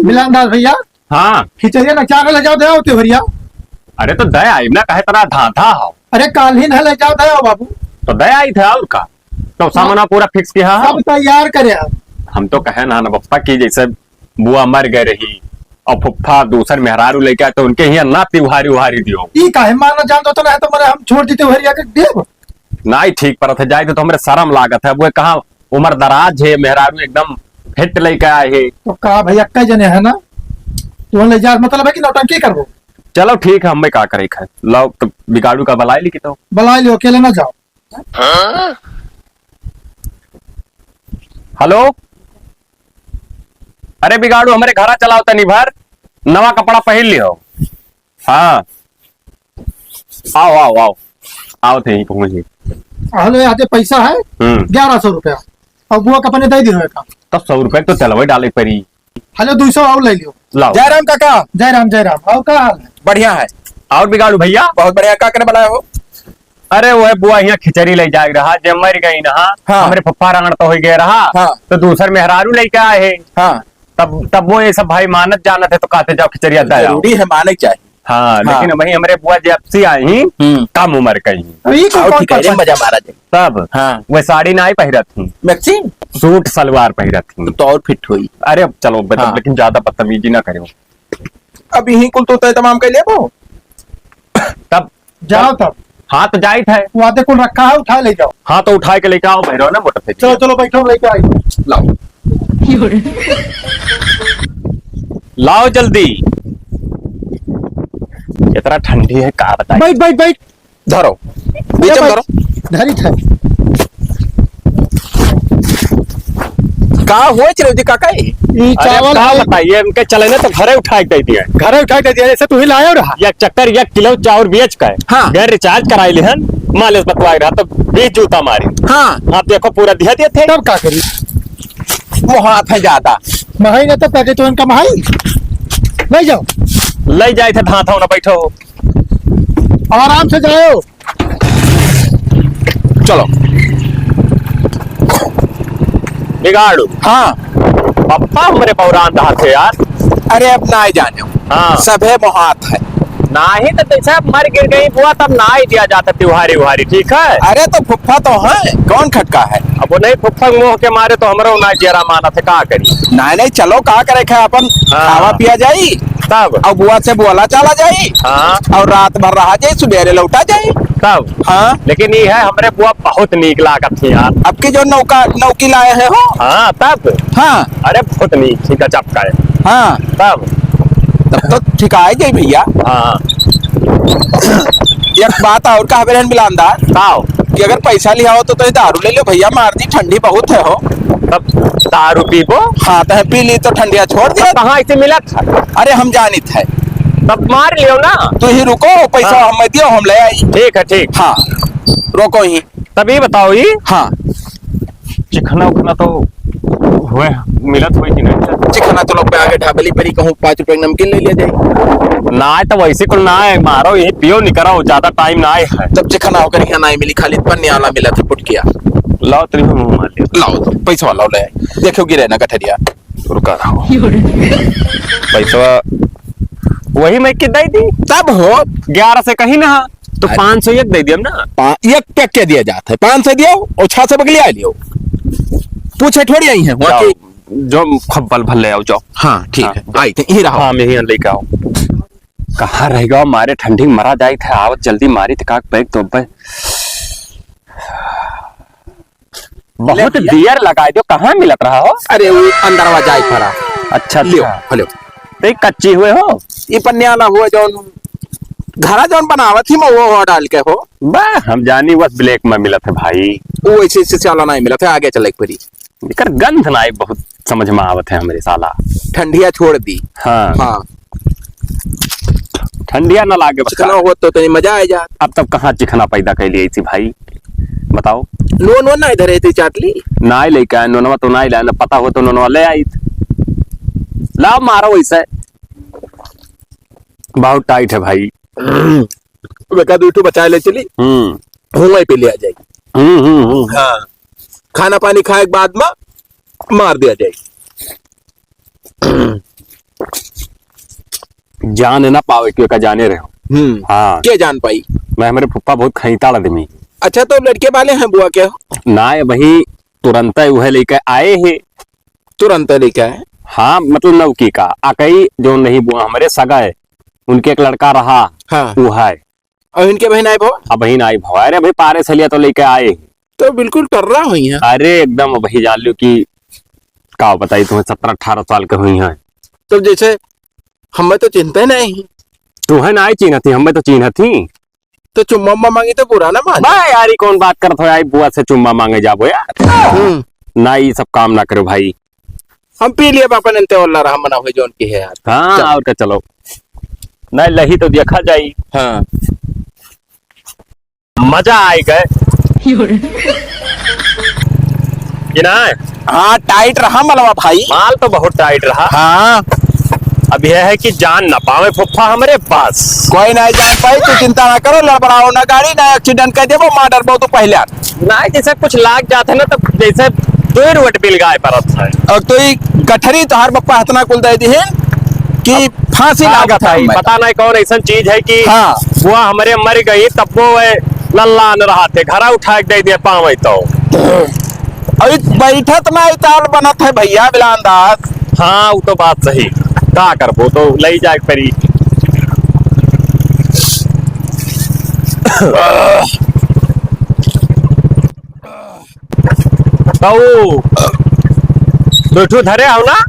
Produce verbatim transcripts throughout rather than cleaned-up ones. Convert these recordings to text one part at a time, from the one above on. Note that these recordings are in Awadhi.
मिलान दास भैया। हाँ। खिचड़िया ना चावल ले जाओ देव तिवहरिया। अरे तो दे आई ना, कहे तना धाधा हो। अरे काल ही ना ले जाओ देव बाबू। तो दे आई थे और का? तो सामान पूरा fix किया है? सब तैयार करे हैं। हम तो कहे ना, ना बप्पा की जैसे बुआ मर गए रही और फुफ्फा दूसर मेहरारू लेके आए तो उनके हियां ना तिवहारी उहारी दियो। ई काहे माना जान दो तो ना है तो मरे हम छोड़ दी तिवहरिया के देव। नाई ठीक परत है, जाए तो हमरे शरम लागत है। अब वो कहाँ उम्र दराज है, मेहरारू एकदम fit लइका आए है। तो का भैया, कई जने है ना, तू ले जा, मतलब है कि नौटंकी करबो? चलो ठीक है, हमें का करे है, लाओ तो बिगाड़ू का बलाई लिखी तो। बलाई लियो, अकेले ना जाओ। हेलो, अरे बिगाड़ू, हमरे घरा चलाओ तनी भर, नवा कपड़ा पहिर लियो। हाँ, आओ, आओ, आओ, आओ थे ही पहुँच गए। हेलो, यहाँ पे पैसा है हम्म। ग्यारह सौ रुपया, और बुआ का अपने दे दी का। तब सौ रुपया तो तेलवे डाले परी। हेलो, दो सौ और ले लियो। लाओ। जय राम काका। जय राम, जय राम। और का हाल है? बढ़िया है। और बिगाड़ू भैया? बहुत बढ़िया। का करे बनाए हो? अरे वो है बुआ यहाँ खिचड़ी ले जाए रहा, जे मर गई ना, हाँ। हमरे पप्पा राण तो हो गए रहा, हाँ। तो दूसर मेहरारू लेके आए है। हाँ। तब, तब वो ये सब भाई मानत जानत है, तो कहते जाओ खिचड़िया दे आओ। जरूरी है, माने के चाहिए। हाँ, हाँ। लेकिन वही हमरे बुआ जे अब से आई ही, हम्म। कम उम्र का ही। तो ये तो और कौन ठीक है, रे, पसंद? मजा मारा जाए। तब हाँ। वह साड़ी ना ही पहिरत ही। मैक्सी? सूट सलवार पहिरत ही। तो और fit हुई। अरे अब चलो, बत-, हाँ। लेकिन ज्यादा बदतमीजी ना करो। अब यही कुल तो तय तमाम कर लेबो। तब जाओ तब। हाँ, तो जाइत है। वो आते कुल रखा है, उठा ले जाओ। हाँ, तो उठा के लेके आओ भैरव ना मोटरसाइकिल। चलो, चलो, बैठो, लेके आई। लाओ। लाओ जल्दी। इतना ठंडी है, का बताई। बैठ, बैठ, बैठ। धरो। बीच में धरो। धरी था। का होय चिरौजी काका ई? ई अरे चावल का है। बताइए, इनके चले ने तो घरे उठा के दे दिए। घरे उठा के दे दिए, जैसे तू ही लायो रहा। एक चक्कर एक किलो चाउर बेच के हाँ। घर recharge कराई लिहन, मालिश बतवाई रहा तो बीस जूता मारी। हाँ। आप देखो पूरा दिया दिए थे। तब का करी? वो हाथ है ज्यादा। महई ना तो पैके तो इनका महई। ले जाओ। ले जाए थे धाथा ना बैठो। आराम से जाओ। चलो। बिगाड़ू। हाँ। पप्पा हमरे बौरान रहा थे यार। अरे अब ना जाने। हाँ। सभे मोहात है। नाही तो जैसे अब मर गिर गई बुआ तब ना ही दिया जाता त्योहारी उहारी, ठीक है? अरे तो फुफ्फा तो है, कौन खटका है? अब वो नहीं फुफ्फा के मोह के मारे तो हमरो ना जरा माना थे, का करी? नहीं, नहीं, चलो का करे खे अपन हाँ। खावा पिया जाई। तब? और बुआ से बोला चला जाई। हाँ। और रात भर रहा जाई, सुबेरे लौटा जाई। तब? हाँ। लेकिन ये है, हमरे बुआ बहुत नीक लागत थी यार। अब की जो नौका, नौकी लाए हैं हो? हाँ, तब? हाँ। अरे बहुत नीक थी, गजब का है। हाँ। तब? तब तो ठिकाए जाई भैया। हाँ। एक बात और कहबे रहन मिलानदार। बताओ। कि अगर पैसा लिया हो तो, तो ये दारू ले लो भैया, मार दी, ठंडी बहुत है हो। तब दारू पीबो? हाँ, तो है, पी ली तो ठंडिया छोड़ दिया। कहाँ इसे मिला था? अरे हम जानित है। तब मार लियो ना। तू ही रुको, पैसा हाँ। हम दियो, हम ले आई। ठीक है, ठीक। हाँ, रोको ही। तब ये बताओ ये। हाँ। चिखना उखना तो हुए, मिलत हुई कि नहीं? चिखना तो लोग पे आगे ढाबली परी कहूँ पाँच रुपए की नमकीन ले लिया जाए। ना तो वैसे कुल ना है, मारो यही पियो निकरो, ज्यादा time ना है। तब चिखना होकर यहाँ ना मिली, खाली पन्ने वाला मिला था पुटकिया। लाओ तेरी मुंह मार लिया। लाओ तो पैसा वाला ले आए। देखो गिरे ना गठरिया। रुका रहो। पैसा वही मैं के दे दी। तब हो। ग्यारह से कहीं ना। तो हाँ। पाँच सौ एक दे दिया ना। पा-, एक पैक के दिया जाता है, पाँच सौ दियो और छह सौ बगलिया लियो। पूछे थोड़ी आई है वहाँ जाओ, की। जो खब्बल भर ले आओ, जाओ। हाँ, ठीक हाँ। है। आई थे, यही रहो। हाँ, मैं यहीं लेके आओ। कहाँ रह गया? मारे ठंडी में मरा जाई थे। आवत जल्दी मारी थे, काक पैक तो बे। बहुत ले भैया। देर लगाए दो, कहाँ मिलत रहा हो? अरे, वो अंदरवा जाए पड़ा। अच्छा, लियो, अच्छा। हेलो। तो ये कच्ची हुए हो? ये पन्ने वाला हुआ, जौन घरा जौन बनावत ही, मैं वो, वो डाल के हो। बा, हम जानी बस black में मिलत है भाई। वो ऐसे, ऐसे चाला नहीं मिलत है, आगे चले के पड़ी। एकर गंध ना बहुत समझ में आवत है हमरे साला। ठंडिया छोड़ दी। हाँ। हाँ। ठंडिया ना लागे बस। चिकना हो तो तनी मजा आ जा। अब तब कहाँ चिकना पैदा कर लिए थी भाई, बताओ। नोन वोन ना इधर रहती चाटली। ना ही लेके आए, नोनवा तो ना ही लाए, ना पता हो तो नोनवा ले आई। लाओ मारो वैसे। बहुत tight है भाई। बेका दू ठो बचाए ले चली। हम्म। हुआं पे ले आ जाए। हम्म, हम्म, हम्म। हाँ। खाना पानी खाए के बाद में मार दिया जाए। जान ना पावे, क्यों का जाने रहे हो। हम्म। हाँ। के जान पाई? मैं, हमरे फुफ्फा बहुत खैताड़ आदमी। अच्छा, तो लड़के वाले हैं बुआ के? ना, वही तुरंत उहे लेके आए हैं। तुरंत लेके आए? हाँ, मतलब नौकी का। आ कई जो नहीं बुआ हमरे सगा है, उनके एक लड़का रहा, हाँ। वो है। और इनके बहिन आए भो? अब बहिन आई भो। अरे भाई, पारे से लिया तो लेके आए। तो बिल्कुल टर्रा हुई हैं। अरे एकदम, वही जान लो कि का बताई तुम्हें, सत्रह अठारह साल के हुई हैं। तो जैसे हमें तो चिन्हते नहीं। तुम्हें ना आई चिन्हती, हमें तो चिन्हती। तो चुम्मा उम्मा मांगी तो बुरा ना माने। बा यार, ई कौन बात करत हो यार, बुआ से चुम्मा मांगे जाबो यार। हम्म। ना, ई सब काम ना करो भाई। हम पी लिए बापन, इनते ओल्ला रहा मना हुई जौन की है यार। हाँ, चल। और का, चलो। नहीं, लही तो देखा जाई। हाँ। मजा आए गए। कि ना? हाँ, टाइट रहा मलवा भाई। माल तो बहुत टाइट रहा। हाँ। अब यह है कि जान ना पावे फुफ्फा हमरे पास। कोई नहीं जान पाई, तू चिंता ना करो, लड़बड़ाओ ना गाड़ी, ना एक्सीडेंट कर देबो, मार डरबो तू पहले। ना, जैसे कुछ लाग जात है ना, तो जैसे दो रोट बिल गाय परत है। और तो ई गठरी तोहार बप्पा हतना कुल दे दिहिन कि अब फांसी का लागत है बताई, हमें। पता नहीं कौन ऐसन चीज है कि हाँ। वो हमरे मर गई, तब वो, ए, लल्लान रहा थे, घरा उठा के दे दिए पावे तो। अभी बैठत ना ताल बनत है भैया बिलान दास। हाँ, वो तो बात सही, का करबो, तो ले जाए के परी। तो ऊ दुठू धरे हो ना?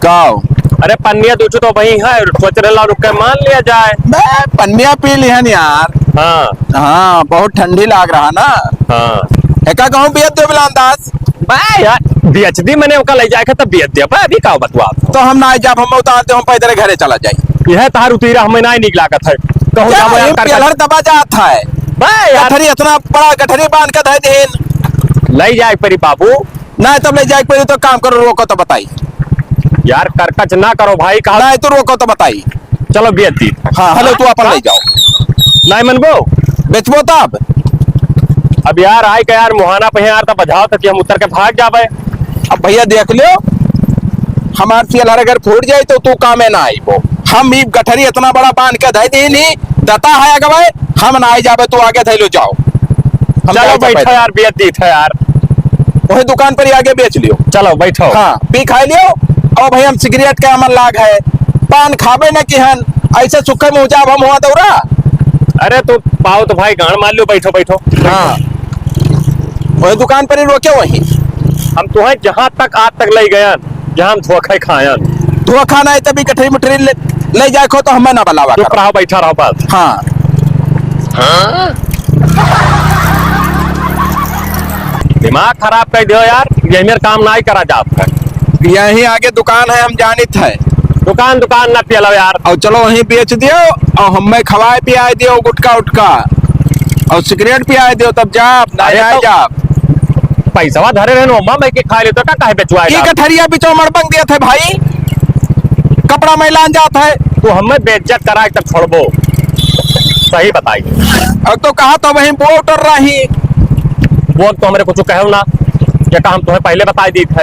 का हो? अरे पन्निया दुठू तो वही है, सोच रहे ला रुक के मान लिया जाए। बे, पन्निया पी लिहन यार। हाँ। हाँ, बहुत ठंडी लाग रहा ना। हाँ। एका कहूँ बियत दे बिलान दास। बे यार, बियत दी मने ओका ले जाए के तब बियत दे। बे, अभी का बतवा? तो हम ना जाब, हम उतार दे, हम पैदल घरे चला जाई। यह तार उतीरा हमें ना निक लागत है। कहूँ क्या जाबो यार, ये कर, कर। पेलर दबा जात है। बे यार। गठरी इतना बड़ा गठरी बांध के धर दीन। ले जाए परी बाबू। नहीं, तब ले जाए परी तो काम करो, रोको तो बताई। यार, करकच ना करो भाई, कहा नहीं तो रोको तो बताई। चलो, बेच दी। हाँ, हेलो, तू अपन हाँ? ले जाओ। नहीं मनबो? बेचबो तब? अब यार, आए के यार, मुहाना पे यार, तब बजाओ तो कि हम उतर के भाग जाबे। अब भैया देख लियो, हमार सेलर अगर फूट जाए तो तू कामे ना आईबो। हम ई गठरी इतना बड़ा बांध के धर दीन ही, दता है अगवे, हम ना आई जाबे, तू आगे धैलो जाओ। हम चलो जाए बैठो पैदल। यार, बेच दी था यार। वही दुकान पर ही आगे बेच लियो। चलो बैठो। हाँ, पी खाई लियो। और भाई हम सिगरेट के अमल लाग है, पान खाबे न किहन, ऐसे सुखे मुँह जाब हम हुआ दौरा। अरे तो पाओ तो भाई गांड मार लियो, बैठो बैठो। हाँ, वही दुकान पर ही रोके वही। हम तुम्हें जहाँ तक आज तक ले गए, जहाँ हम धोखे खायन। धोखा नहीं, तभी गठरी मठरी ले, ले जाए खो तो हमें ना बुलावा चुप करो। रहो, बैठा रहो बस। हाँ। दिमाग खराब कर दियो यार, ये मेरे काम ना ही करा जात है। यहीं आगे दुकान है, हम जानित है। दुकान, दुकान ना पियलो यार। और चलो वहीं बेच दियो और हमें खवाए पियाए दियो गुटखा उटखा और सिगरेट पियाए दियो, तब जाब, ना अरे जाए तो जाब। पैसवा धरे रहे नो, मैं के खा लेतो, का काहे बेचवाए ये डाल? गठरिया बिचो मड़बंग दिया था भाई, कपड़ा मैलान जात है। तू हमें बेइज्जत कराए तब छोड़बो, सही बताई। अब तो कहा तो वहीं बोल उतर रही। बोल तो हमरे कुछ कहो ना, ये का हम तुम्हें पहले बताई दी थे।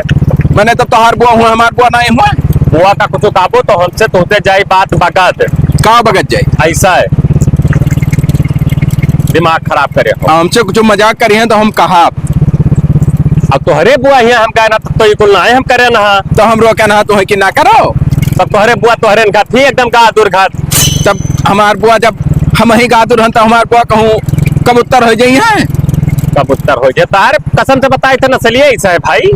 मैंने तब तोहार बुआ हुआ, हमार बुआ नहीं हुआ। बुआ का कुछ काबो तो हमसे तोते जाई बात बगत। का बगत जाई? ऐसा है। दिमाग खराब करे हो। हमसे कुछ मजाक करिहे तो हम कहा। अब तोहरे बुआ हिया हम कहना तो ये कुल ना हम करे ना। तो हम रोके ना तुम्हें कि ना करो। तब तोहरे बुआ तोहरे घर थी एकदम का दुर्घट। तब हमार बुआ जब हम ही गातुर हन, तो हमार बुआ कहूँ कबूतर हो जाई है। कबूतर हो जाए, तार कसम से बताए थे, नस्लिए ऐसा है भाई।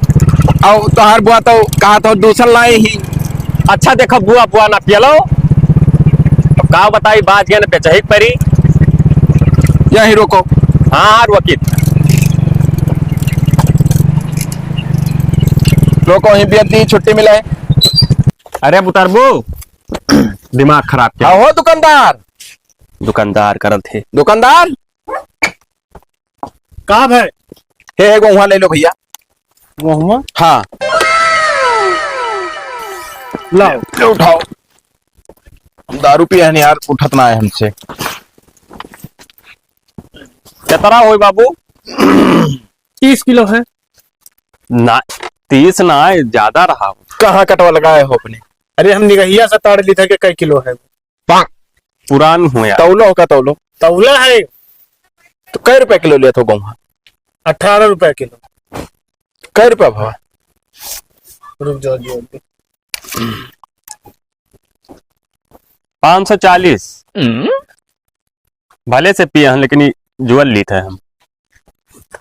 और तोहार बुआ तो कहा तो दूसर लाई ही। अच्छा देखो, बुआ, बुआ ना पियलो। अब का बताई, बाज गए न बेचही परी। यहीं रोको। हाँ, हाँ, रोकी। रोको, ही बियत दी, छुट्टी मिले। अरे, अब उतरबू। दिमाग खराब क्या? हाँ हो दुकानदार। दुकानदार करत हे। दुकानदार? का भाई? हे, हे, गोहुआ ले लो भैया। गोहुआ? हाँ। लाओ। ले उठाओ। हम दारू पिए हैं यार, उठत ना है हमसे। कितना होई बाबू? तीस किलो है। ना, तीस ना है, ज्यादा रहा हो। कहाँ कटवा लगाए हो अपने? अरे, हम निगहिया से ताड़ ली था कि कै किलो है। पुरान हो यार। तौलो हो का तौलो? तौला है। तो कै रुपया किलो लिया था गेहूं? अठारह रुपया किलो। कै रुपया भाव? रुक जाओ जी, अभी। पाँच सौ चालीस। हम्म। भले से पिए हैं, लेकिन ये जुअल लीत है हम।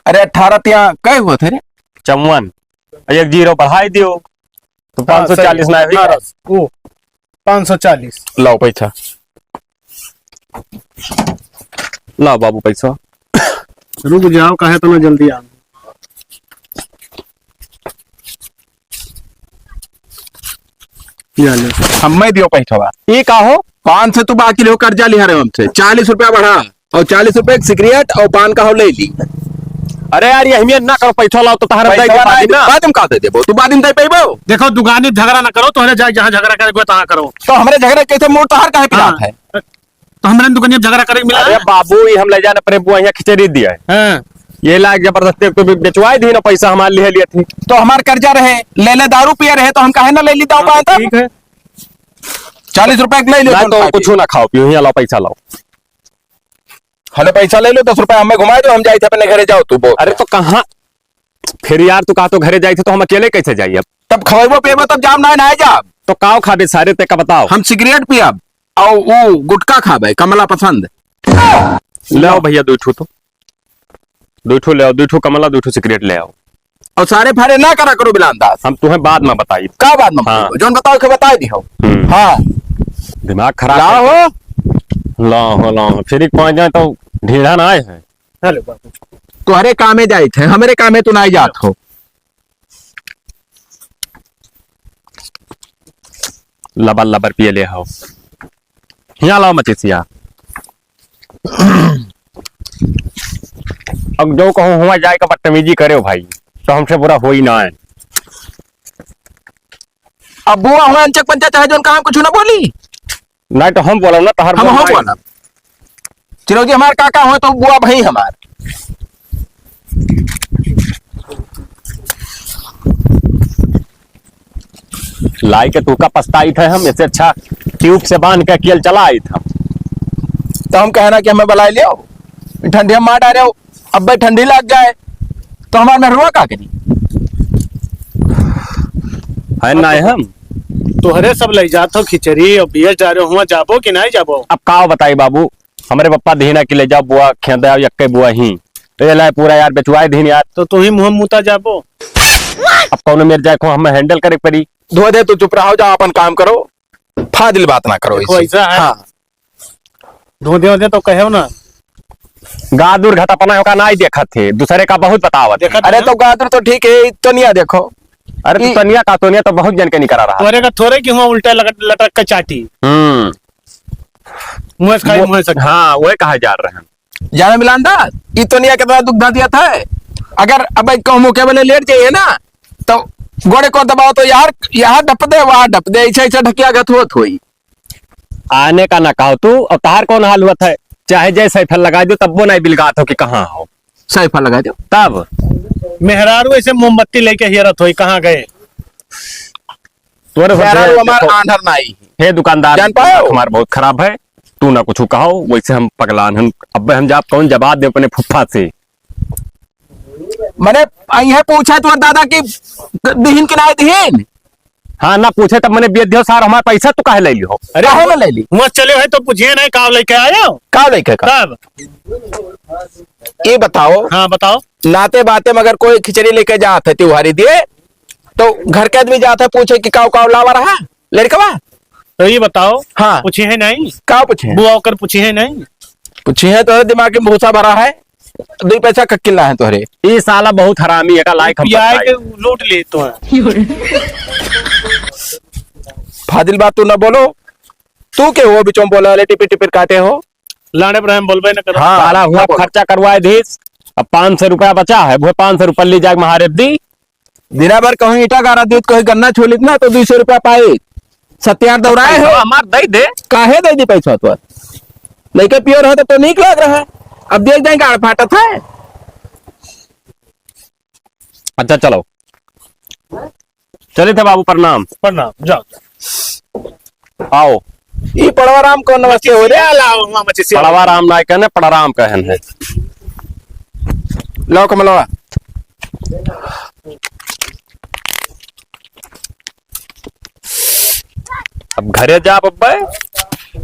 अरे, अठारह तिया कै हुआ थे रे? चौवन। एक जीरो बढ़ाई दियो, तो हाँ, पाँच सौ चालीस सही। ना हुई। अठारह, ओ, पाँच सौ चालीस। लाओ पैसा। लाओ बाबू पैसा। रुक जाओ, काहे इतना जल्दी आ? ये ले। हमें दियो पैसा। ये का हो? पाँच सौ तू बाकी लिहो, कर्जा लिहा रहे हमसे, चालीस रुपया बढ़ा और चालीस रुपया के सिगरेट और पान का हो ले ली। अरे यार, ये हमें ना करो, पैसा लाओ तो तहरा पैसा दे के ना, बाद में। बाद में का दे देबो? तू बाद में दे पैबो? देखो, दुकानी झगड़ा ना करो, तोहरे जाए जहाँ झगड़ा करे को तहाँ करो। तो हमरे झगड़ा कैसे मोड़ तोहार काहे पिरात हाँ। है? तो हमरे दुकानी में झगड़ा करे के मिला अरे है? बाबू, ये हम ले जाने अपने बुआ यहाँ खिचड़ी दिया है। हाँ। ये लायक जबरदस्ती तो बे-, बेचवाए दी ना, पैसा हमारे लिए लिए थी। तो हमार कर्जा रहे, ले ले दारू पिए रहे, तो हम काहे ना ले ली दाऊ हाँ, पाए तब? ठीक है। चालीस रुपया के ले ले, ना कौन तो खाए कुछ पिए? ना खाओ पियो, यहाँ लाओ पैसा लाओ। हेलो, पैसा ले लो, दस रुपया हमें घुमाए दो, हम जाए थे अपने घरे, जाओ तू बोल। अरे तो कहाँ फिर यार, तू कहा तो घरे जाए थे तो हम अकेले कैसे जाइए अब? तब खवेबो पेबो तब जाम ना, ना जाब। तो काव खाबे सारे ते का बताओ? हम सिगरेट पियब और वो गुटखा खाबे, कमला पसंद। ले आओ भैया, दो ठो तो, दो ठो ले आओ, दो ठो कमला, दो ठो सिगरेट ले आओ। और सारे फारे ना करा करो बिलान दास। हम तुम्हें बाद में बताई। का बाद में हाँ। बताओ? जौन बताओ के बताई दी हो। हम्म। हाँ। दिमाग खराब ला है। हो। ला हो, ला हो। फिर एक पाँच जाए तो ढीढ़ा ना आए हैं। हेलो बाबू। तोहरे कामे जाइत है, हमरे कामे तू नाई जात हो। लबर लबर पिए ले हो। हियाँ लाओ मचिसिया। अब जो कहूँ हुआ जाए का बदतमीजी करे हो भाई, तो हमसे बुरा हो ही ना है। अब बुआ हुआ अंचक पंचक चाहे जोन काम कुछ ना बोली। नहीं तो हम बोलब ना, तोहर हम, बोल हम नहीं। बोलब। चिरौजी हमार काका हो तो बुआ भाई हमार। लाई के तूका पछताइत है हम, इससे अच्छा ट्यूब से बांध के अकेल चला आइत हम। तो हम कहना कि हमें बुलाए लियो, ठंडी हम मार डारे हो। अब्बे ठंडी लग जाए तो हमार मेहरुआ का करी? है ना हम। तोहरे सब ले जात हो खिचड़ी और बियस डारे हुआ, जाबो कि नहीं जाबो? अब का बताई बाबू, हमरे पप्पा दीना कि ले जाओ बुआ, खेत आओ, यक्के बुआ ही। ए लाए पूरा यार बेचवाए दीन यार। तो तू ही मुँह मुता जाबो। अब कौनो मेर जाए को हमें हैंडल करे पड़ी। धो दे, तू चुप रहो, जाओ अपन काम करो, फाजिल बात ना करो देखो, ऐसे। ऐसा है। हाँ। धोंधे होंधे तो कहो ना। गादुर घटपना का नाई देखत थे, दूसरे का बहुत बतावत थे। देखत अरे है। तो गादुर तो ठीक है, तनिया देखो। अरे तो ई तनिया का, तनिया तो बहुत जन के निकरा रहा। तोरे का थोड़े कि हुआ उल्टा लटक, लटक के चाटी। हम्म। मुँह से खाई, वो, मुँह से खाई। हाँ, वही कहा जा रहे हैं। जाने मिलान दा, ई तनिया कितना दुख धा दिया था। अगर अब कहूँ मुँह के बले लेट जाइए ना, तो गोड़े को दबाओ तो यार, यहाँ डप दे, वहाँ डप दे, ऐसे, ऐसे ढकिया गत होत होई। आने का ना कहो तू, और तहार कौन हाल हुआ था? चाहे जय सैफल लगा दो, तब वो नहीं बिलगात हो कि कहाँ हो। सैफल लगा दो। तब? मेहरारू ऐसे मोमबत्ती लेके हियरत होई, कहाँ गए? तोरे से मेहरारू हमार देखो, आंधर नाई। हे दुकानदार, जान पाओ? हमार बहुत खराब है, तू ना कुछ कहो, वैसे हम पगलान हन। अब हम जाब कौन जवाब दे अपने फुफ्फा से? मने, अइहे पूछे तोर दादा कि दिहिन कि नाई दिहिन? हाँ, ना पूछे तब मने बेच दियो सार, हमार पैसा तू काहे ले लियो? अरे, काहे ना ले ली? वहाँ चले है तो पूछिए नहीं, का लेके आयो? का लेके का? तब? ये बताओ। हाँ, बताओ। नाते बाते में अगर कोई खिचड़ी लेके जात है त्योहारी दिए, तो घर के आदमी जात है पूछे कि काव काव लावा रहा लड़कवा? तो ये बताओ। हाँ। पूछे है नहीं? का पूछे? बुआ ओकर पूछे है नहीं? पूछे है तो दिमाग में भूसा भरा है। दुई पैसा कक्किल ना है तोहरे। ई साला बहुत हरामी है, का लायक हम पियाए बताई। के लूट ले तो है। फाजिल बात तू ना बोलो। तू के हो बिचों बोले वाले टिपिर टिपिर काटे हो? लाड़े पर हम बोलबे न करो। हाँ, साला हुआ ना बोलो। खर्चा करवाए दीस, अब पाँच सौ रुपया बचा है, वो पाँच सौ रुपया ले जाके महारे दी। दिना भर कहूँ ईटा गाड़ा दीत, कहूँ गन्ना छोलित ना तो दुई सौ रुपया पाई। सत्यार दौड़ाए हो। पैसा हमार दे दे। काहे दे दी पैसा तो? लइके पियर हो तो, तो नीक लग रहा है। अब देख दें गाड़ फाटत है। अच्छा चलो। चले थे बाबू, प्रणाम। प्रणाम, जाओ। आओ। ई पड़वा राम कौन नमस्ते हो रे? सियाल आओ, मामा जी, सियाल। पड़वा राम ना कहने, पड़राम कहन है। लाओ कमलवा। अब घरे जा बब्बे,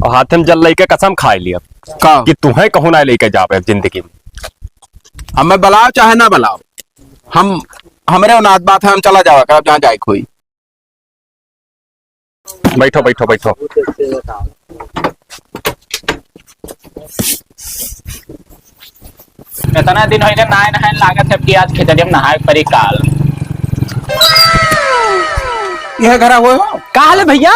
और हाथे में जल लइके कसम खाए लिया का? कि तुहें कहूँ ना लेके जाबे जिंदगी में। हमें बुलाओ चाहे ना बुलाओ, हम, हमरे औलाद बात है, हम चला जावा करब जहाँ जाए के होई। बैठो, बैठो, बैठो। इतना दिन होइले नहाए नहाए, लागत है कि आज खिचड़ी में नहाए परी काल। यह घरा हुए हो? का हाल है भैया?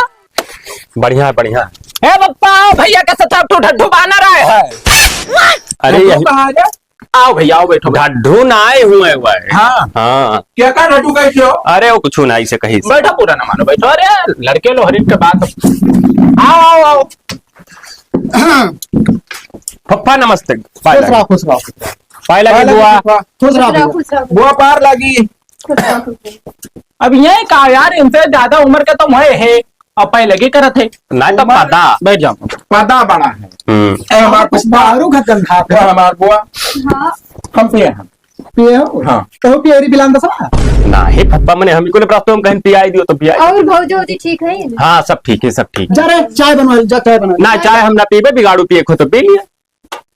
बढ़िया है, बढ़िया है। ए बप्पा, आओ भैया के साथ, अब तू ढड्ढू बानर आए है। अरे ढड्ढू यही कहाँ है? आओ भैया, आओ, बैठो, बैठो। ढड्ढू ना आए हुए हुआ है। हाँ। हाँ। क्या का ढड्ढू कैसे हो? अरे वो कुछ ना, इसे कही से। बैठो, बुरा ना मानो, बैठो। अरे लड़के लोहरिन के बात। आओ, आओ, आओ। फुफ्फा नमस्ते। पाए खुश लागी। रहो, खुश रहो। पाए लागी पाए लागी बुआ। फुफ्फा। खुश रहो, खुश रहो। बुआ पार लागी। अब ये का यार, इनसे ज्यादा उम्र के तो मोए है, अब पाए लगी करत है। ना तो उम्र पता। बैठ जाओ। पता बड़ा है। हम्म। ए, हमार कुछ फुफ्फा। दारू का धंधा है। हमार बुआ। हाँ। हम पिए हैं। पिए हो? हाँ। तो पिए री बिलान दसवा? ना, हे फुफ्फा, मने हम को रास्ते में कहीं पियाई दियो तो पियाई। और भौजी, भौजी ठीक है? हाँ, सब ठीक है, सब ठीक है। जा रे, चाय बनवा, जा चाय बनवा। ना, चाय हम ना पीबे, बिगाड़ू पिए खो तो पी लिया।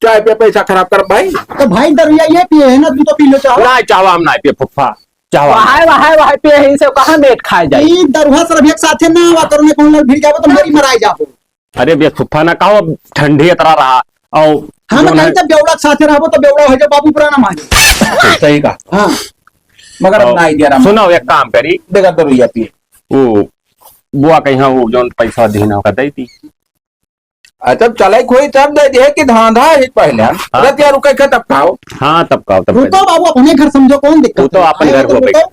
चाय पे पैसा खराब कर भाई। तो भाई, दरुआ ये पिए है ना, तू तो पी लो चाहो। ना, चाहवा हम ना पिए फुफ्फा, चाहवा। वहाय, वहाय, वहाय पिए है, इसे कहाँ मेट खाए जाए? ई दरुआ सब एक साथे ना आवा करो, ने कौन लोग भिड़ जाबो तो मरी मराए जाबो। अरे बे फुफ्फा ना कहो, अब ठंडी इतरा रहा। और हम जौन कहीं है जब बेवड़ा के साथे रहबो तो बेवड़ा हो जाओ, बाबू बुरा ना माने। सही कहा। हाँ। मगर अब और ना आइडिया राम। सुनो, एक काम करी। देखा दरुआ पिए। वो बुआ कहीं वो जौन पैसा दीन होगा दे दी। अच्छा, चले कोई तब दे दे कि धांधा ही पहले। हाँ। रतिया रुके के तब खाओ। हाँ, तब खाओ, तब रुको खाओ। बाबू, अपने घर समझो, कौन दिक्कत वो तो है? अपन आए घर हो तो को रुको।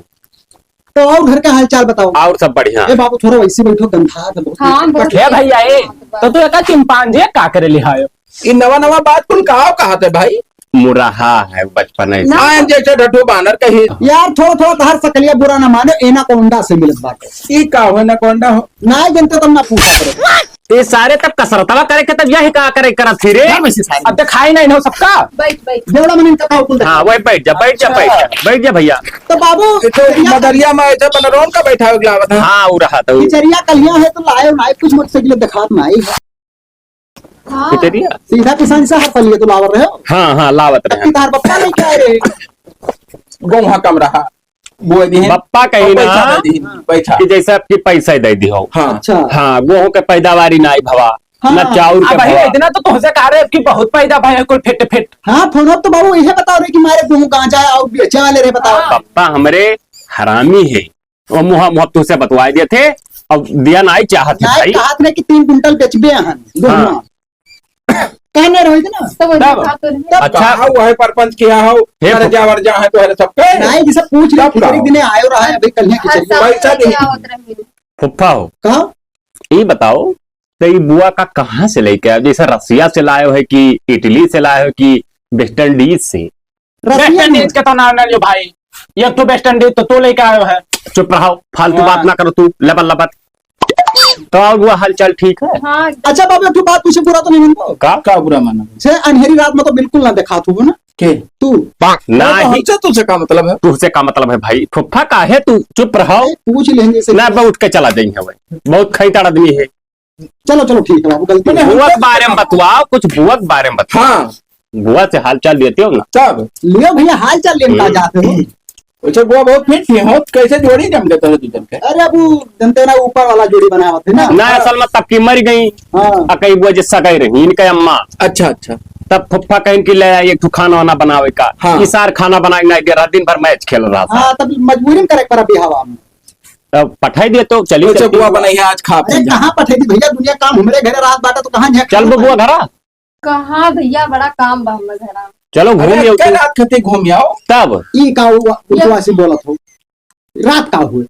तो और घर का हालचाल बताओ। और सब बढ़िया। ए बाबू, थोड़ा वैसे बैठो, गंधा है बहुत। हाँ, बहुत। ए भैया, ए, तो तू एका चिंपांजी का करे लिहायो? ई नवा नवा बात कुल कहाव कहत है भाई? मुरहा है बचपन है। ना। हाँ, जैसे ढड्ढू बानर कही। यार, थोड़ा थोड़ा तहार सकलिया बुरा ना मानो, एनाकोंडा से मिलत बाटे। ई का हो एनाकोंडा हो? ना जनते तब ना पूछा करो। ये सारे तब कसरतवा करे के तब यही का करे करत फिरे। ना वैसे सारे। अब देखाई नहीं ना सबका। बैठ, बैठ। बेवड़ा मन इनका का कुल हाँ, वही बैठ जा, बैठ जा, बैठ जा, बैठ जा भैया। तो बाबू, ये तो मदरिया में ऐसे बनरोन का बैठा हो गया था। हाँ, वो रहा था वो। खिचड़िया कलिया है तो लायो ना, कुछ मोटरसाइकिल दिखात ना आई। हाँ। खिचड़िया? सीधा किसान साहब के लिए तो लावत रहे हो? हाँ, हाँ, लावत रहे। तब तार बप्पा लेके आए रहे। गोहा कम रहा, बोए दिए। बप्पा कहीं और पैसा ना दे दी, पैसा। कि जैसे आपकी पैसा ही दे दी हो। हाँ। अच्छा। हाँ, गोहूं के पैदावारी ना आई भवा, हाँ। ना चाउर के अब भैया, भवा। इतना तो तुमसे कह रहे हैं कि बहुत पैदा भाई है, कुल फिट फिट। हाँ, फोन तो बाबू यह बता रहे कि मारे गोहूं कहाँ जाए और बेचे वाले रहे, बताओ। हाँ। बप्पा हमरे हरामी है। और मुहा मुहा तुझसे बतवाए दिए थे, अब दिया नाई चाहत है नाई भाई। चाहत रहे कि तीन कुंटल बेचबे हन, हाँ। दोनों। कहने रहो इतना। तो वो तब, दिखा तो रहे। तब अच्छा। कहा हुआ है परपंच किया हो, हे कर फुफ- जा वर जा है तो है सबके। नाई जी सब पूछ रहे, तब खिचड़ी कहो। दिने आयो रहा है, अभी कल ही हर खिचड़ी। साल पैसा लेके दे। आवत रहे। फुफ्फा हो। कहा? ये बताओ, तो ये बुआ का कहाँ से लेके आयो? जैसे रसिया से लायो है कि इटली से लायो है कि वेस्ट इंडीज से? रसिया वेस्ट इंडीज के तो नाम ना लियो भाई, एक ठो वेस्ट इंडीज तो तू लेके आयो है। चुप रहो, फालतू हाँ। बात ना करो तू, लबर लबर। तो और वो हालचाल ठीक है? हाँ। अच्छा बाबू, एक ठो बात तुझसे बुरा तो नहीं मानबो? का? का बुरा माना? से अंधेरी रात में तो बिल्कुल ना दिखात हो ना। के? तू। ना तो ही। हमसे तुझसे का मतलब है? तुझसे का मतलब है भाई? फुफ्फा का है तू? चुप रहो। ए, पूछ लेंगे से। ना, बहुत के चला जाएंगे भाई, बहुत खैताड़ आदमी है। चलो, चलो, ठीक है बाबू, गलती मने हो गई। बुआ के बारे में बतवाओ, कुछ बुआ के बारे में बताओ। हाँ। बुआ से हाल चाल लेते हो ना? तब? लियो भैया, हाल चाल लेने का हम्म। जाते हो। अच्छा, बुआ बहुत फिट थी, हो, कैसे जोड़ी जम गए तोहरे दू जन के? अरे, अब वो जनते ना, ऊपर वाला जोड़ी बनावत है ना। ना, असल में तब की मर गई। हाँ। आ कई बुआ जिसका कह रही, इनका अम्मा। अच्छा, अच्छा। तब फुफ्फा कहीं की ले आई एक ठो खाना वाना बनावे का। हाँ। ई सार खाना बनाए ना दे रहा, दिन भर मैच खेल रहा था। हाँ, तब मजबूरी में करे पड़ा बिहावा में। तब पठाई दे तो चली अच्छा, चलती बुआ हुआ। बनाई है, आज खा अरे, पी जा। कहाँ पठाई दी भैया, दुनिया काम हमरे घरे रात बाटा तो कहाँ झेक चल खाना बबुआ है? घरा। कहाँ भैया, बड़ा काम बा हमरे घरा। चलो अरे, घूम आओ एक तू। रात खातिर घूम आओ। तब? ई का उ-, उपवासी बोलत हो? रात का हुए?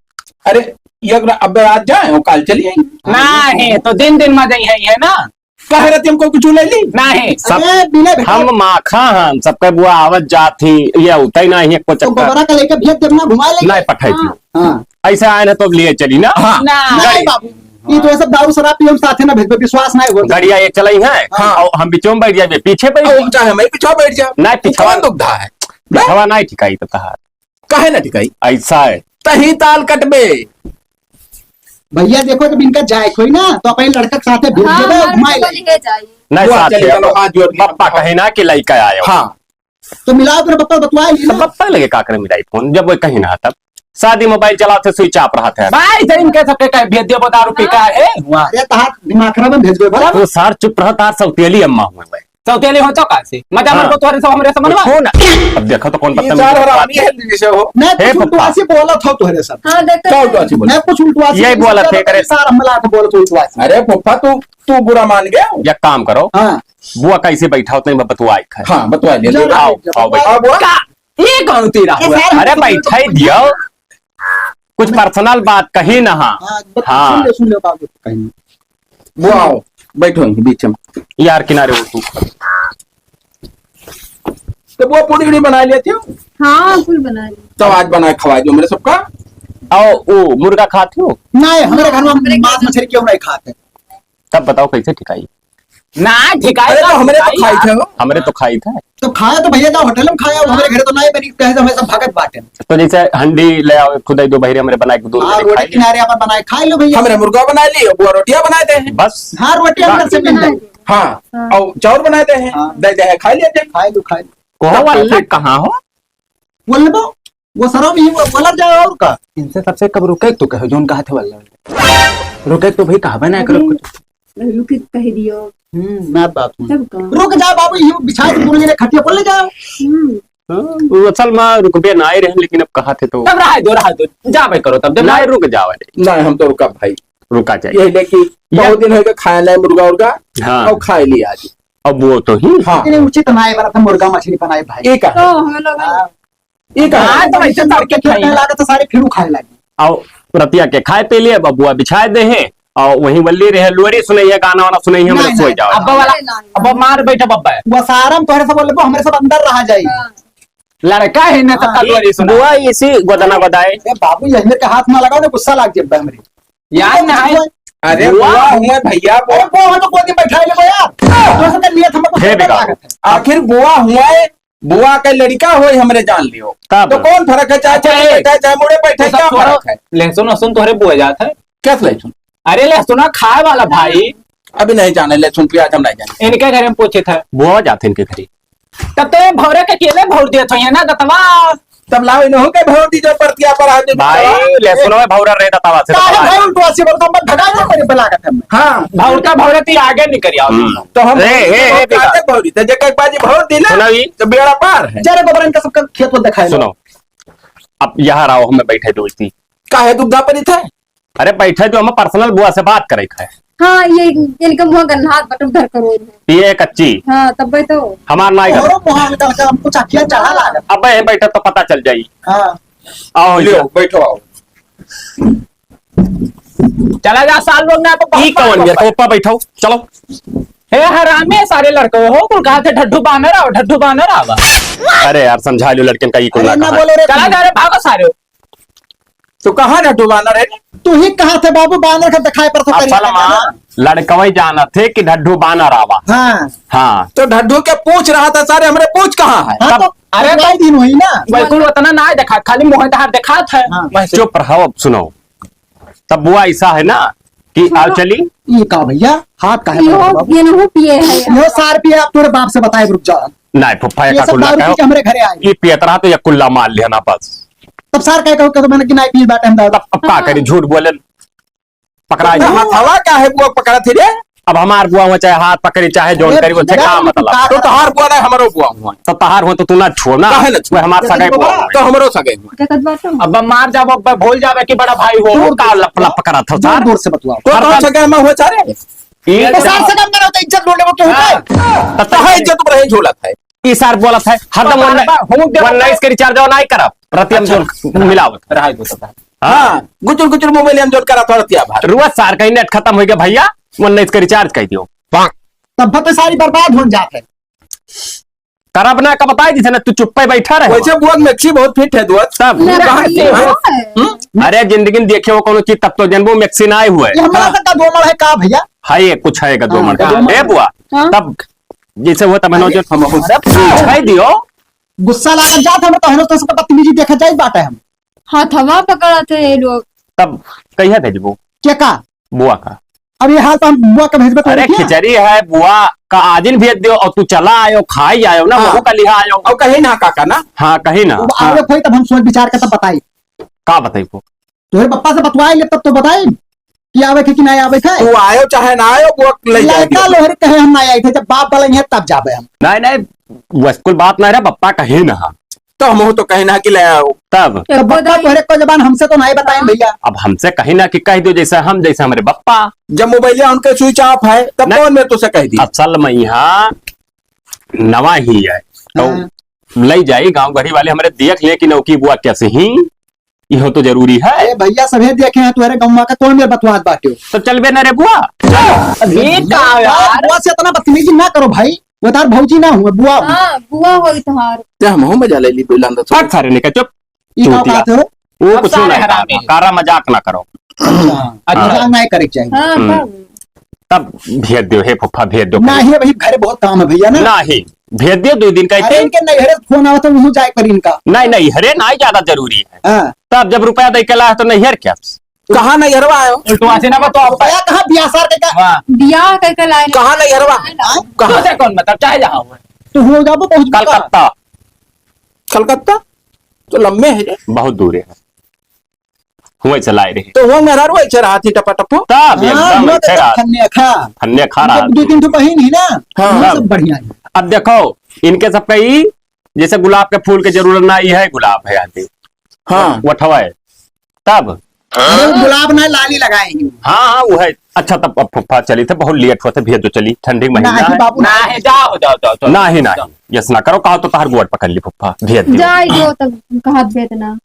अरे, ये अगर अब रात जाए हो, काल चली आई। नहीं, तो दिन दिन में जाई है, है ना? काहे रहती हमको कुछ ले ली? नहीं। सब अरे, बिना भेटा हम माखा हन, सबके बुआ आवत जात ही, ये उतई नहीं है, कुछ तो चक्कर। गोबरा का लेके भेज देब ना, घुमा ले। नहीं पठाई थी। हाँ। ऐसे आए ना तो लिए चली ना। हाँ। ना। नहीं बाबू। ई तो ये सब दारू शराब पिए, हम साथे ना भेजबे, विश्वास नहीं होता। गड़िया ये चलाई है, हाँ। और हम बिचवा में बैठ जाबे, पीछे बैठ अब जाबे। चाहे मैं पीछे बैठ जा। नहीं, तू पीछवा कौन दुख धा है? पीछवा नहीं ठिकाई तो तहार। काहे ना ठिकाई? ऐसा है। तही ताल कटबे। भैया देखो, जब इनका जाए कोई ना, तो अपने लड़का के साथे भेज हाँ, देबे, हमारे घुमाए तो ले। बोली है जाई। नहीं, बुआ साथ चले, में चलो, हाथ जोड़ के। पप्पा कहे ना कि लइका आयो। हाँ। तो मिलाओ, तेरे पप्पा बतवाए ली तो ना। पप्पा लगे का करे मिलाई फोन, जब वो कहीं ना तब। शादी मोबाइल चलाते switch off रहत है। भाई, तो इनके सबके कहे भेज दिया, बता रुपये का है? वाह। अरे, तहार दिमाग खराब है, भेज दे, भला। तो सार चुप रह, तार सौतेली अम्मा हुए भाई। सौतेली हो तो का से? मतलब, हाँ। हमको तोहरे सब हमरे समझ में? कुछ हो ना। अब देखो तो कौन ये बदतमीजी चार बात हरामी है। है, जैसे हो। नहीं, हे कुछ पप्पा। उल्टवासी बोलत हो तोहरे सब। हाँ, देखते क्या हैं। उल्टवासी बोलत? नहीं, कुछ उल्टवासी यही बोलत बोलत है, करे। सार हमला के बोलत उल्टवासी। अरे पप्पा, तू, तू बुरा मान गया? एक काम करो। हाँ। बुआ कैसे बैठा होते हैं, बतुआ एक है। हाँ, बतुआ ले, ले। जरा आओ, जरा आओ, बैठो। आओ, बुआ। का? ये कौन तेरा ये हुआ? सार अरे, हमसे बैठा ही दियो। कुछ personal बात कही ना, हाँ। हाँ, बत-, हाँ। सुन ले, सुन ले बाबू, कहीं। बुआ आओ, बैठो यहीं बीच में। यार, किनारे हो तू। तो बुआ पूड़ी उड़ी बना लिया थी? हाँ, कुल बना लिया। तो आज बनाए खवा दो मेरे सबका। आओ, ओ, मुर्गा खात हो? नहीं, हमारे घर में हमरे घर मांस में मछली क्यों नहीं खाते? तब बताओ कैसे ठिकाई? ना, ठिकाई अरे, ना, तो हमरे तो ठिकाई खाई ना। थे हो। हमरे तो खाई थे। तो खाया तो भैया, जाओ होटल में खाया, हमरे घरे तो नहीं बनी, कहे तो हमें सब भगत बाटे। तो जैसे हंडी ले आओ, खुदाई दो बहिरे हमरे बनाए के दूध हाँ, में रोटी खाई। किनारे अपन बनाए, खाई लो भैया। हमरे मुर्गा बनाए ली, बुआ रोटियां बनाए दे हैं। बस। हाँ, रोटी अंदर से मिल जाए। हाँ, हाँ। और चाउर बनाए दे हैं, हाँ। दे दे हैं, खाई लेते हैं। खाई लो, खाई लो। कहो तब वाला फिर कहाँ हो? बोल लो। वो सरो भी वो बोला जाए और का? इनसे सबसे कब रुके तो कहो, जोन कहा थे वाला। रुके तो भाई कहबे ना करो अरे, कुछ। रुके कह दियो। हम्म, मैं बात हूँ। तब का? रुक जा बाबू, ये बिछा के बोल ले खटिया पर ले जाओ। हम्म। हाँ, वो असल में रुकबे ना आए रहे, लेकिन अब कहा थे तो। तब रहा दो, रहा दो, जाबे करो तब, जब नहीं, रुक जाओ रे। नहीं, हम तो रुका भाई। रुका चाहिए। ये लेके ये बहुत दिन हो गए खाया नहीं मुर्गा उर्गा। हाँ। और खाए लिया आज। अब वो तो ही। हाँ। इतने उचित ना आए वाला था मुर्गा मछली बनाए भाई। ये का? तो हम लोग हाँ। ये कहा? हाँ, तो ऐसे तड़के खेलने खाई। लागे तो सारे फिर खाए लागे। और रतिया के खाए पी लिए, बबुआ बिछाए दे हैं, और वहीं वल्ली रहे, लोरी सुनइहे, गाना वाना सुनइहे, हमरे नहीं, सोई नहीं। जाओ। अब्बा वाला, नहीं, नहीं। अब्बा मार बैठा बब्बा है। वो सारम तोहरे सब बोले, हमरे सब अंदर रहा जाई। हाँ। लड़का है ना, तो हाँ। का लोरी सुना। बुआ इसी गोदना गोदाए। ए बाबू, ये मेरे के हाथ ना लगाओ, ना गुस्सा लाग जाए हमरे। यार ना है। अरे बुआ। बुआ हुआ भैया, बुआ। अरे बुआ हो तो गोदी बैठा ले यार। तो से नियत हमको हे बेटा। लागत है। आखिर बुआ हुआ है, बुआ के लड़का होय हमरे जान लियो। तब? तो कौन फर्क है, चाहे अच्छा, चले ए, बैठे, चाहे मुड़े बैठे, तो सब क्या छोड़ो। फर्क है? लहसुन वहसुन तोहरे बोए जात है? क्या लहसुन? अरे लहसुना खाए वाला भाई। अभी नहीं जाने, लहसुन प्याज हम नहीं जाने। इनके घर में पूछे था। बोआ जात है इनके घरे। तब तो ये भौरे के अकेले भौर दिए थे ना दतवा। तब लाओ इन्हों के भौर दी जो परतिया पर आ जाए। भाई, लहसुन में भौरा रे दतवा से काहे दतवा। भाई उल्टवा से बोल, तो मत भगा दे मेरे बलागत है। हाँ। भौर का भौरे ती आगे निकल आओ। हम्म। तो हम ए, ए, ए, तो बेटा। आगे भौरी, तो जेकर बाजी भौर दी ना, सुनावी। तो बेड़ा पार है। जरा गोबरन का सबका खेत में दिखाए लो। सुनो, अब यहाँ रहो, हमें बैठे दो इतनी। काहे दुबदा परी थे? अरे बैठे दो, हमें personal बुआ से बात करे के है। हाँ, ये इनके मुँह गन्हात बटुक धर करो इन्हें। पिए कच्ची। हाँ, तब भाई तो। हमार नाई घर। और मुँह हल्का हल्का हमको चखिया चढ़ा लागल। अब यहीं बैठे तो पता चल जाई। हाँ। आओ लियो, इधर। बैठो आओ। चला जा साल लोग ना तो ई कौन यार? तो ऊपर बैठो, चलो। हे हरामी सारे लड़के हो, कुल कहा थे ढड्ढू बानर आओ, ढड्ढू बानर आवा। अरे यार, समझा लो लड़कन का, ई कुल अरे ना ना कहा। बोलो रे। चला जा रे, भागो सारे। तो कहाँ ढड्ढू बानर है? तू ही कहा थे बाबू, बानर का दिखाई पड़ता असल करिया मा ना। लड़कवई जाना थे कि ढड्ढू बानर आवा। हाँ। हाँ। तो ढड्ढू के पूछ रहा था सारे, हमरे पूछ कहाँ है? हाँ, तब तो अरे अगला ही दिन हुई ना। बिल्कुल उतना ना दिखा, खाली मुँह तहार दिखात है। हाँ। बस। चुप रहो, अब सुनो। तब बुआ ऐसा है ना कि सुनो। आओ चली। ये का भैया, हाथ काहे यो, पर बाबू? ये नहु पिए है। यो सार पिए, आप तोरे बाप से बताए, रुक जाओ। नहीं, फुफ्फा, ये ये सब कुल्ला दारू का पी के हमरे घरे आए। ये पियत रहा तो ये कुल्ला मार लिया ना बस। तब सार कहे कहो, कहो मैंने कि नहीं पी बाटे हम दारू। तब अब का हाँ। करी, झूठ बोले, पकड़ा तो जाए। हथवा का है बुआ पकड़ा थी रे? अब हमार बुआ हुआ चाहे हाथ पकड़ी, चाहे जोन अरे करी, वो से भैया, का मतलब? का तो तोहार बुआ ना, हमरो बुआ हुआ। तो तोहार हुआ तो तू ना छुओ ना। काहे ना छुओ? वो हमार देखो सगाई तो बुआ बड़ा हुआ। तो हमरो सगाई हुआ। देखत बाटो। अब मार जाब, अब भूल जाबे कि बड़ा भाई हो। दूर, का दूर, लप लप दूर, करत हो दूर, सार? दूर से बतुआओ। तो कौन सगाई में हुआ चारे? ई तो सार सगाई में ना होता, इज्जत लूट लेबो, क्यों होता है? हाँ। तो तोहार इज्जत पर ही झूलत है। ई सार बोलत है, हरदम बार, वन-, बार, हूँ, देखो। वन नाइट के रिचार्ज नहीं करब, रतिया में अच्छा। जोन मिलावत। रहा है, गुस्सा। हाँ, गुचुर गुचुर मोबाइल हम जोन करा थोड़ा तिया भार। रुआ सार का नेट खत्म हो गया भैया, वन नाइट के रिचार्ज कर दियो। तब तो सारी बर्बाद हो जात है। करब ना का बताई दिथे ना, तू चुप्पे बैठा रहे। वैसे बुआ के मेक्सी बहुत फिट है दोस्त। तब? ना, कहाँ ये से? है। हम्म? अरे जिंदगी में देखे हो कौनो चीज तब तो जनबो मेक्सी ना आए हुए। ये हमारा हाँ। सबका दोमड़ है का भैया? है ये कुछ है का दोमड़ हाँ, का। दोमड़। ए बुआ, हाँ। तब जैसे हुआ तब हम अरे, जो हम अरे, पूछाई दियो। गुस्सा लागत जात हम तो हनो तो सबका बदतमीजी देखा जाई बाटे हम। हथवा पकड़त है ये लोग। तब कहिया भेजबो? के का? बुआ का। अब ये हाल तो हम बुआ का भेजबे तो अरे किया? खिचड़ी है, बुआ का आजिन भेज दियो और तू चला आयो, खाई आयो ना, हाँ। वहू का लिहा आयो। और कहीं ना काका ना। हाँ, कहीं ना। अब हाँ। आवे कोई तब हम सोच विचार के तब बताई। का बताई को? तोहरे पप्पा से बतवाई ले तब तो बताई कि आवे के कि नहीं आवे के। तू आयो चाहे ना आयो, बुआ ले जाएगी। लड़का लोहरे कहे हम नहीं आई थे, जब बाप वाला है तब जाबे हम। नहीं, नहीं, वो स्कूल बात नहीं रहा, पप्पा कहीं ना। तो हमहू तो कहे ना कि ले आओ। तब? तो पप्पा तोहरे को जबान हमसे तो नहीं बताएं भैया। अब हमसे कहीं ना कि कह दो जैसे हम, जैसे हमरे पप्पा। जब मोबाइलिया उनके switch off है, तब नहीं। कौन में तुझसे कह दी? असल में यहाँ नवा ही है। तो हाँ। ले जाई गाँव गढ़ी वाले हमरे देख ले कि नौकी बुआ कैसे ही, इहो तो जरूरी है। ए भैया, सभे देखे हैं तुम्हारे गौवा का, कौन मेरे बतवात बाटे हो? तो चलबे ना रे बुआ। अरे ये भैया, का यार? बुआ से इतना बदतमीजी ना करो भाई। वो तार भौजी ना हुए, बुआ हुए। हाँ, बुआ होई तोहार। ते हमहू मजा ले ली, बोला अंदर से। हट सारे निकल, चुप। ई का चूतिया। बात है? वो अब कुछ सारे नहीं हरामी। कारा मजाक ना करो। अच्छा, अच्छा। मजाक नहीं करे के चाहिए। हाँ, हम्म। तब? तब भेज दियो, हे फुफ्फा, भेज दियो। नहीं, अभी घरे बहुत काम है भैया ना। नहीं, भेज दियो, दो दिन का अरे, इतने। इनके नैहरे फोन आवत है, वहू जाए पर इनका। नहीं, नैहरे नहीं ज्यादा जरूरी है। हाँ। तब जब रुपया दे के ला है तो नैहर क्या? कहाँ नैहरवा आयो? उल्टवा से ना बताओ। रुपया कहाँ बियाह सार के का? वाह। बियाह करके लाए। कहाँ नैहरवा? हाँ? कहाँ? तुझे कौन मतलब, चाहे जहाँ हो। तो हो जाबो पहुँच कलकत्ता। कलकत्ता? तो लम्बे है रे। बहुत दूर है। हुए चलाए रहे। तो हुआ मेहरारू ऐसे रहा थी टपा टपो। तब हाँ, एकदम हुआ ऐसे तो रहा। फन्ने खा। फन्ने खा रहा इनके दू थी। तीन ठो बहिन ही ना, हाँ। वो सब बढ़िया है। अब देखो, इनके सबका ई, जैसे गुलाब के फूल के जरूरत ना, ई है गुलाब है आदि। हाँ। वो ठवा है। तब? अरे, वो गुलाब ना, लाली लगाएंगे। हाँ, हाँ, वो है। अच्छा, तब अब फुफ्फा चली थे, बहुत लेट होते, भेज दो, चली, ठंडी के महीना नहीं, है। बाबू, ना नहीं। है, जाओ, जाओ, जाओ, जाओ, ना ही, जाओ। नहीं, यस ना करो, कहो तो तहार गोड़ पकड़ ली फुफ्फा, भेज दियो। जाए दो तब, कहा भेजना।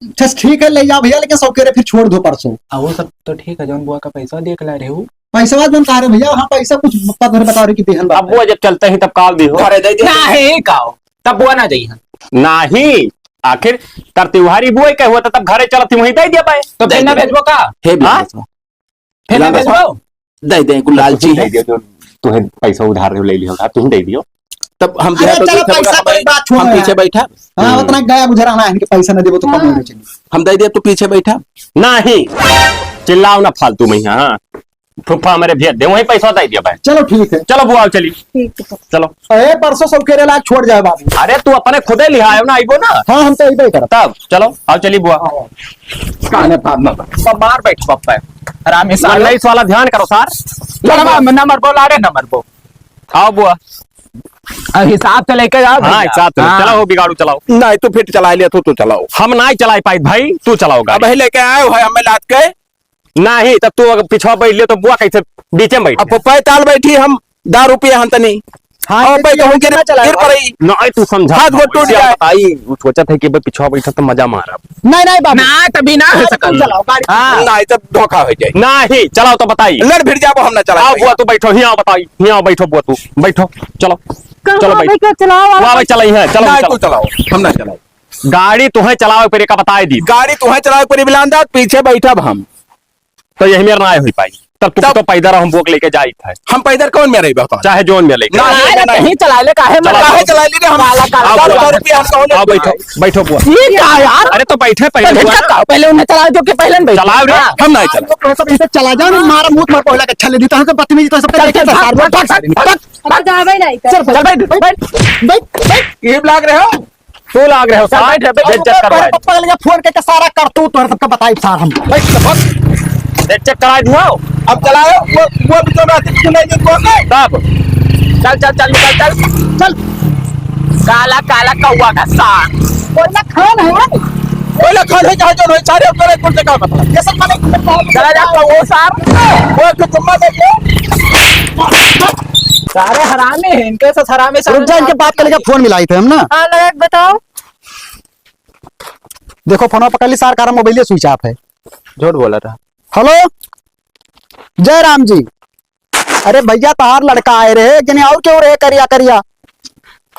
अच्छा, ठीक है, ले जाओ भैया, लेकिन सौकेरे फिर छोड़ दो परसों। आ, वो सब तो ठीक है, जौन बुआ का पैसा दे के ला रहे हो। पैसा जौन कहा रहे भैया, हाँ, पैसा कुछ पता नहीं बता रहे कि देहन अब बात है। वो जब चलते ही तब काल दी हो। घरे दे दे। नहीं, का हो? तब बुआ ना जाई है। नहीं, आखिर तर त्योहारी बुआ के हुआ था, तब घरे चलत ही वहीं दे दिया भाई। तो दे फिर ना दे। भेजबो का? हे हाँ? बिलास। फिर ना बिलास। भेजबो? दे दे, कुल लालची तुहीं है। दे दियो, जो तुहे पैसा उधार रहे ले लियो, तुहीं दे दियो। तब हम अरे जो है तो चलो, पीछे पैसा बैठा कोई भाई, बात छोड़ो हम पीछे यार। बैठा। हाँ, हम्म। उतना गया गुजरा ना, इनके पैसा ना देबो तो कम हाँ। होना चाहिए। हम दे दिए, तू पीछे बैठा। नहीं, चिल्लाओ ना फालतू में यहाँ, हाँ। फुफ्फा हमारे भेज दे, वहीं पैसा दे दिया भाई। चलो ठीक है। चलो बुआ, चली। ठीक है। चलो। ए, परसों सौकेरे लाग छोड़ जाए बाबू। अरे तू अपने खुदे लिहायो ना, आइबो ना। हाँ, हम तो अइबे करब। तब चलो, आओ चली बुआ। हाँ। काने बाप ना बाप। मार बैठ पप्पा। हरामी सालो। उन्नीस वाला ध्यान करो सार। लड़वा में नंबर बो, लाड़े नंबर बो। आओ बुआ। अब हिसाब से लेके जाओ हाँ, भैया। हिसाब से ले। हाँ। चलाओ बिगाड़ू, चलाओ। नहीं, तू फिट चला लिया, तू, तू चलाओ। हम नहीं चला पाई भाई, तू चलाओ अब गाड़ी। वही लेके आए हो हमें लाद के। नहीं, तब तू अगर पिछवा बैठ लियो तो बुआ कैसे बीचे में बैठ अब जाए? पप्पा ताल बैठी, हम दारू पिए हन तनी। हाँ, और ये बैठ तो हम गिर, ना चलाए गिर भाई। पड़ी। नहीं, तू समझा। हाथ गोड़ टूट जाए। बताई, वो सोचत है कि भाई पिछवा बैठा तो मजा मारा। नहीं, नहीं बाबू। ना, तभी ना हो गाड़ी सकल। तुम चलाओ, गाड़ी तुम हाँ। चलाओ। नहीं, तब धोखा हो जाए। नहीं, चलाओ तो बताई। लड़ भिड़ जाबो, हम ना चला आओ पाई। बुआ, तू बैठो, हियाँ बताई, हियाँ बैठो बुआ, तू बैठो, चलो। कहाँ चलो बैठ। बैठो, चलाओ, वाला वाह भाई, चलाई है, चलो, नहीं, चलो। तू चलाओ, हम ना चलाओ। गाड़ी तुहे चलावे परे का बताए दी। गाड़ी तुहे चलावे परे बिलान दा, पीछे बैठब हम। तो यही मेर ना होई पाई। तब तू तब तो पैदल हम बोक लेके जाई था। हम पैदल कौन में रही बताओ? चाहे जोन में लेके। ना, ना, ना, ना, ना। कहीं चला ले, काहे में चला। काहे चला ले रे हम? काला, काला, आओ, काला। सौ रुपया हम कौन आओ, बैठो, बैठो बुआ। ये क्या यार? अरे तो बैठे पहले तो बुआ। झटका, पहले उन्हें चला जो कि पहले बैठ। चलाओ रे। हाँ। हम नहीं चला। तो सब इसे चला जाओ, मारा मुंह मार पहला के छले दी, तो हम सब बदतमीजी, तो सब चल, चल, भाग, भाग, भाग, भाग। भाग। अब जावे नहीं कर। चल, चल, बैठ, बैठ, बैठ, बैठ। ये लाग रहे हो? तू लाग रहे हो, चल, साला, बैठ, बैठ, इज्जत करवा दे। पप्पा के लिए फोन करके सारा करतूत तोहरे सबके बताई सार हम। बैठ, बैठ। इज्जत करा दियो। अब चलाओ, वो, वो भी तो रहती सुनाई दे कौन है? तब? चल, चल, चल, निकल, चल, चल। काला, काला कौआ का सार। कोयला खान है? कोयला खान है, चाहे जो है, सारे अब तोरे कुल से का मतलब? कैसे खाने की मतलब? चला जा, कौआ सार। वो एक तो तुम्बा दे दे। सारे हरामी हैं, इनके साथ हरामी सारे रुक जा, इनके बाप के लेके फोन मिलाई थे हम ना। हाँ, लगा के बताओ। देखो, फोनवा पकड़ ली सार, कार मोबाइल switch off है। झूठ बोला था। हेलो, जय राम जी। अरे भैया, तहार लड़का आए रहे, जने और क्यों रहे करिया करिया?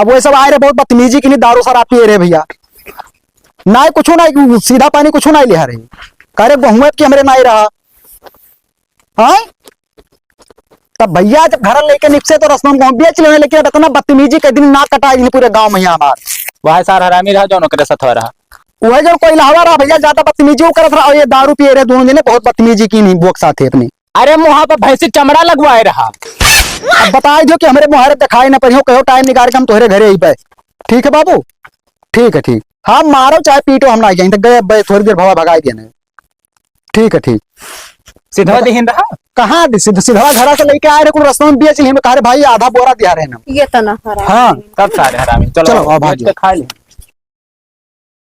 अब वही सब आए रहे, बहुत बदतमीजी किनी, दारू शराब पिए रहे भइया। नाहीं कुछ नाहीं, सीधा पानी कुछ नाहीं लिहा रहे। कह रहे बहुएँ कि हमरे नाहीं रहा। हाँ? तब भइया जब घर लइके निकसे तो रसनवा कहूँ बेच लेवे, लेकिन अब इतना बदतमीजी कइ दिन नाक कटाइ दिहिन पूरे गाँव में यहाँ हमार। वह सार हरामी रहा जौन ओकरे साथ हो रहा। वही जौन कोइलहवा रहा भइया, ज्यादा बदतमीजी उ करत रहा, और ये दारू पिए रहे दोनों जने, बहुत बदतमीजी किनी बोक साथे अपने। अरे मुँहा पर भैंसी चमड़ा लगवाए रहा। अब बताइ दियो कि हमरे मुँहरे देखाइ न परिहो, कहो टाइम निकाल के हम तोहरे घरे अइबे। ठीक है बाबू, ठीक है, ठीक। हाँ, मारो चाहे पीटो, हम ना जाइन, तो गए बे, थोड़ी देर भवा भगाइ दिया ने। ठीक है, ठीक। सिधवा बता- दिहिन रहा? कहाँ दे सिध-, सिधवा घरा से लइके आए रहे, कुल रसनवा में बेच लिहिन, कहा रे भाई आधा बोरा दिहा रहे ना। ये तो ना हरा। हाँ। तब सारे हरामी, चलो, चलो, अब बेच भाग के खा ले।